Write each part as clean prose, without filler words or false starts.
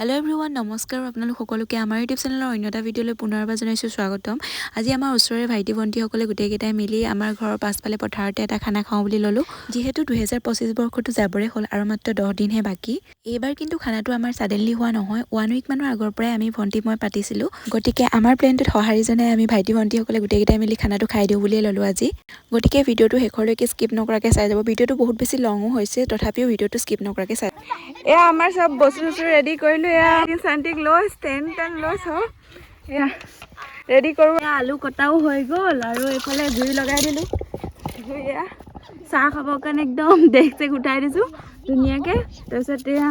Hello' everyone, নমস্কাৰ। আপোনালোক সকলোকে আমাৰ ইউটিউব চেনেলৰ অন্য এটা ভিডিঅ'লৈ পুনৰবাৰ জনাইছোঁ স্বাগতম। আজি আমাৰ ওচৰৰে ভাইটি ভণ্টিসকলে গোটেইকেইটাই মিলি আমাৰ ঘৰৰ পাছফালে পথাৰতে এটা খানা খাওঁ বুলি ল'লোঁ। যিহেতু 2025 বৰ্ষটো যাবৰে হ'ল আৰু মাত্ৰ 10 দিনহে বাকী। এইবাৰ কিন্তু খানাটো আমাৰ ছাডেনলি হোৱা নহয়, ওৱান উইক মানৰ আগৰ পৰাই আমি ভণ্টি মই পাতিছিলোঁ। গতিকে আমাৰ প্লেনটোত সঁহাৰি জনাই আমি ভাইটি ভণ্টিসকলে গোটেইকেইটাই মিলি খানাটো খাই দিওঁ বুলিয়ে ল'লোঁ আজি। গতিকে ভিডিঅ'টো শেষলৈকে স্কিপ নকৰাকৈ চাই যাব। ভিডিঅ'টো বহুত বেছি লঙো হৈছে, তথাপিও ভিডিঅ'টো স্কিপ নকৰাকৈ চাই এয়া আমাৰ চব বস্তু চস্তু ৰেডি কৰিলোঁ। এয়া চান্টিক লৈ ষ্টেণ্ড টেণ্ড লৈ চব এয়া ৰেডি কৰোঁ। এয়া আলু কটাও হৈ গ'ল আৰু এইফালে জুই লগাই দিলোঁ। এয়া চাহ খাবৰ কাৰণে একদম ডেক চেক উঠাই দিছোঁ ধুনীয়াকৈ। তাৰপিছত এয়া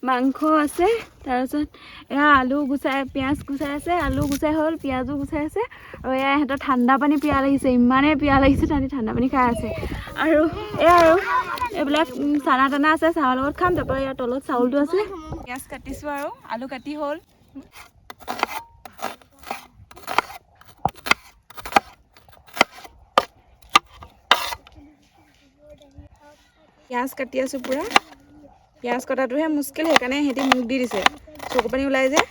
মাংস আছে। তাৰপিছত এয়া আলু গুচাই, পিঁয়াজ গুচাই আছে। আলু গুচাই হ'ল, পিঁয়াজো গুচাই আছে। আৰু এয়া ইহঁতৰ ঠাণ্ডা পানী পিয়াহ লাগিছে, ইমানেই পিয়াহ লাগিছে, তাহাঁতি ঠাণ্ডা পানী খাই আছে। আৰু এয়া আৰু এইবিলাক চানা তানা আছে, চাহৰ লগত খাম। তাৰপৰা ইয়াৰ তলত চাউলটো আছে। পিঁয়াজ কাটিছোঁ আৰু আলু কাটি হ'ল। পিঁয়াজ কাটি আছোঁ পূৰা। পিঁয়াজ কটাটোহে মুস্কিল, সেইকাৰণে সিহঁতি মোক দি দিছে। চকু পানী ওলাই যে।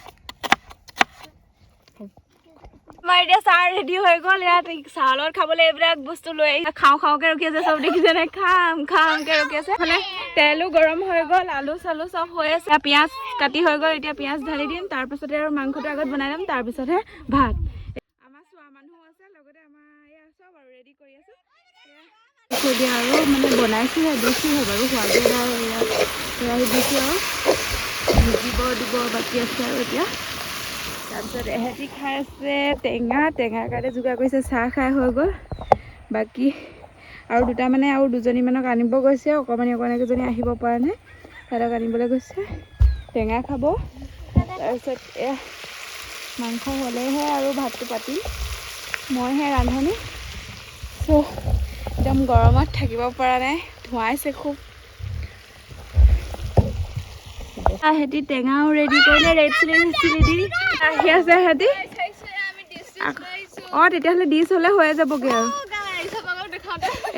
আমাৰ এতিয়া চাহ ৰেডি হৈ গ'ল। ইয়াত চাহৰ লগত খাবলৈ এইবিলাক বস্তু লৈ আহি খাওঁ খাওঁকে ৰখি আছে। চব দেখিছে নে, খাম খামকে ৰখি আছে। মানে তেলো গৰম হৈ গ'ল, আলু চালু চব হৈ আছে। পিঁয়াজ কাটি হৈ গ'ল, এতিয়া পিঁয়াজ ঢালি দিম। তাৰপিছতে আৰু মাংসটো আগত বনাই ল'ম, তাৰপিছতহে ভাত। আমাৰ চোৱা মানুহো আছে লগতে। আমাৰ এয়া চব আৰু ৰেডি কৰি আছোঁ। এয়া দিয়া আৰু মানে বনাইছোঁহে, দিছোঁহে বাৰু, হোৱাগৈ নাই। এয়া কেৰাহী দিছোঁ আৰু ভিজিব দিব বাকী আছে আৰু এতিয়া। তাৰপিছত এহেঁতি খাই আছে টেঙা, টেঙাৰ কাৰণে যোগাৰ কৰিছে। চাহ খাই হৈ গ'ল। বাকী আৰু দুটা মানে আৰু দুজনীমানক আনিব গৈছে। অকণমানি অকণমানি কেইজনী আহিব পৰা নাই, সিহঁতক আনিবলৈ গৈছে। টেঙা খাব। তাৰপিছত এয়া মাংস হ'লেহে আৰু ভাতটো পাতিম। মইহে ৰান্ধনি। চ' একদম গৰমত থাকিব পৰা নাই, ধোঁৱাইছে খুব। সিহঁতি টেঙাও ৰেডি কৰিলে, ৰেড চিলি চিলি দি আহি আছে সিহঁতি। অঁ, তেতিয়াহ'লে ডিছ হ'লে হৈয়ে যাবগৈ আৰু।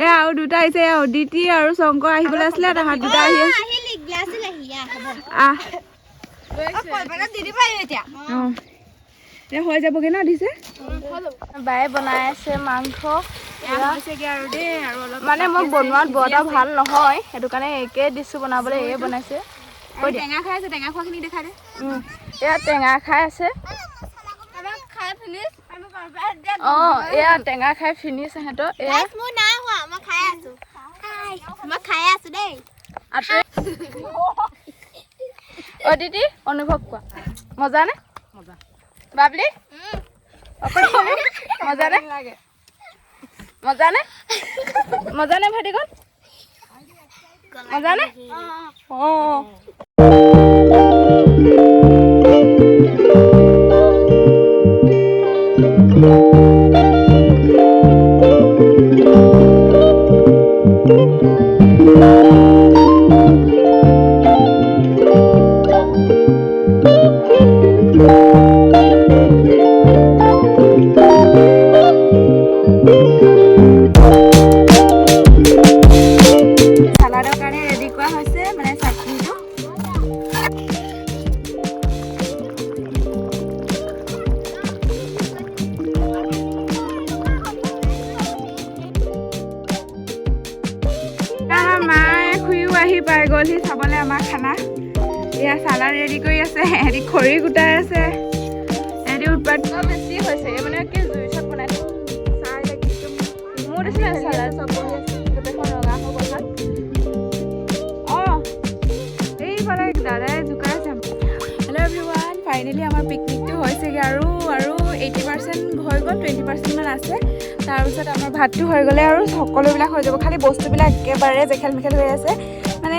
এ আৰু দুটা আহিছে, এয়া অদিতি আৰু শংকৰ আহিবলৈ আছিলে, তাহাঁত দুটা আহি আছে। আহ, অঁ, এতিয়া হৈ যাবগৈ ন দিছে। বায়ে বনাই আছে মাংস। হৈছেগৈ আৰু দেই, আৰু অলপ। মানে মই বনোৱাত বৰ এটা ভাল নহয়, সেইটো কাৰণে একে দিছোঁ বনাবলৈ, এয়ে বনাইছে। আৰু টেঙা খাই আছে, টেঙা খোৱাখিনি দেখাই দে। এয়া টেঙা খাই আছে। অঁ, এয়া টেঙা খাই ফিনিছ সিহঁতৰ এয়া। মোৰ নাই হোৱা, মই খাই আছো, মই খাই আছো দেই। আঁতৰি অদিতি, অনুভৱ কোৱা, মজা নে? বাবলি, মজা নে? মজা নে? মজা নে? ভাইটিকণ মজা নে? অঁ। চালাডৰ কাৰণে ৰেডি কৰা হৈছে, মানে চাটনিটো। আমাৰ মায়ে খুৰীও আহি পাই গ'লহি চাবলৈ আমাৰ খানা। এয়া চালাড ৰেডি কৰি আছে, সিহঁতি খৰি গোটাই আছে, সিহঁতি উৎপাত বেছি হৈছে, এই মানে কি জুই চব বনাই থাকোঁ। চাই লাগি একদম। মোৰ দিছিলে চালাড। চব বহি আছে। গোটেইখন ৰঙা হৈ গ'ল। অঁ, এইফালে দাদাই জোকাইছে। হেল্ল' এভৰিৱান, ফাইনেলি আমাৰ পিকনিকটো হৈছেগৈ আৰু আৰু 80% হৈ গ'ল, 20%মান আছে। তাৰপিছত আমাৰ ভাতটো হৈ গ'লে আৰু সকলোবিলাক হৈ যাব। খালি বস্তুবিলাক একেবাৰে জেখেল মেখেল হৈ আছে, মানে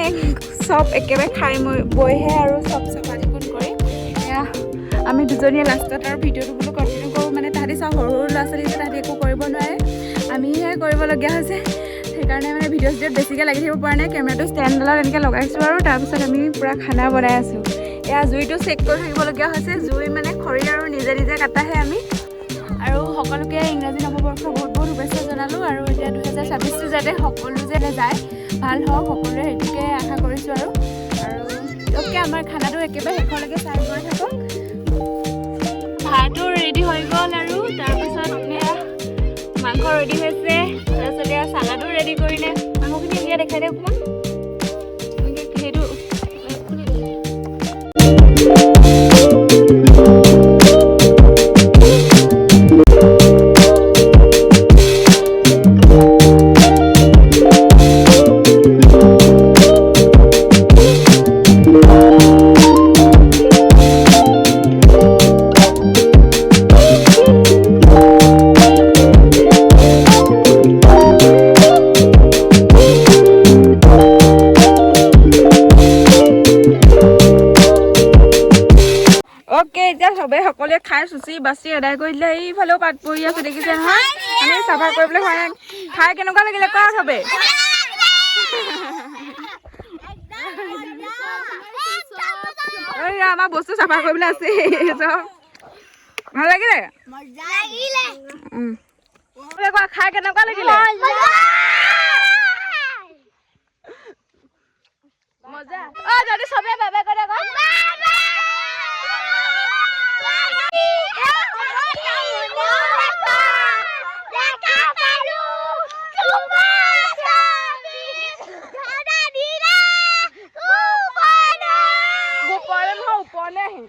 চব একেবাৰে খাই মই বৈহে আৰু চব চাফা চিকুণ কৰি এয়া আমি দুজনীয়ে লাষ্টত আৰু ভিডিঅ'টো বোলো কণ্টিনিউ কৰোঁ। মানে তাহাঁতি চব সৰু সৰু ল'ৰা ছোৱালী যে, তাহাঁতি একো কৰিব নোৱাৰে, আমিহে কৰিবলগীয়া হৈছে। সেইকাৰণে মানে ভিডিঅ' চিডিঅ'ত বেছিকৈ লাগি থাকিব পৰা নাই। কেমেৰাটো ষ্টেণ্ডডালত এনেকৈ লগাইছোঁ আৰু তাৰপিছত আমি পূৰা খানা বনাই আছোঁ। এয়া জুইটো চেক কৰি থাকিবলগীয়া হৈছে। জুই মানে খৰি আৰু নিজে নিজে কাটাহে আমি। আৰু সকলোকে ইংৰাজী নৱবৰ্ষৰ বহুত বহুত শুভেচ্ছা জনালোঁ। আৰু এতিয়া 2026টো যাতে সকলো যে যায় ভাল হওক সকলোৰে, সেইটোকে আশা কৰিছোঁ। আৰু আৰু অ'কে, আমাৰ খানাটো একেবাৰে শেষলৈকে চাই গৈ থাকক। ভাতো ৰেডি হৈ গ'ল আৰু তাৰপাছত এয়া মাংস ৰেডি হৈছে। তাৰপিছত এয়া চালাডো ৰেডি কৰিলে। মাংসখিনি উলিয়াই দেখাই দিয়ক অকণমান। সেইটো খুলি দিলে। অ'কে, এতিয়া চবেই সকলোৱে খাই চুচি বাচি আদায় কৰি দিলে। এইফালেও পাত পৰি আছে, দেখিছে নহয়? আমি চাফা কৰিবলৈ হোৱা নাই। খাই কেনেকুৱা লাগিলে কোৱা চবেই। এই আমাৰ বস্তু চাফা কৰিবলৈ আছে চব। ভাল লাগিলে? কোৱা, খাই কেনেকুৱা লাগিলে? মজা। অ, যদি চবে বাবা কৰে। ওপৰলে নহয়, ওপৰলে আহিম।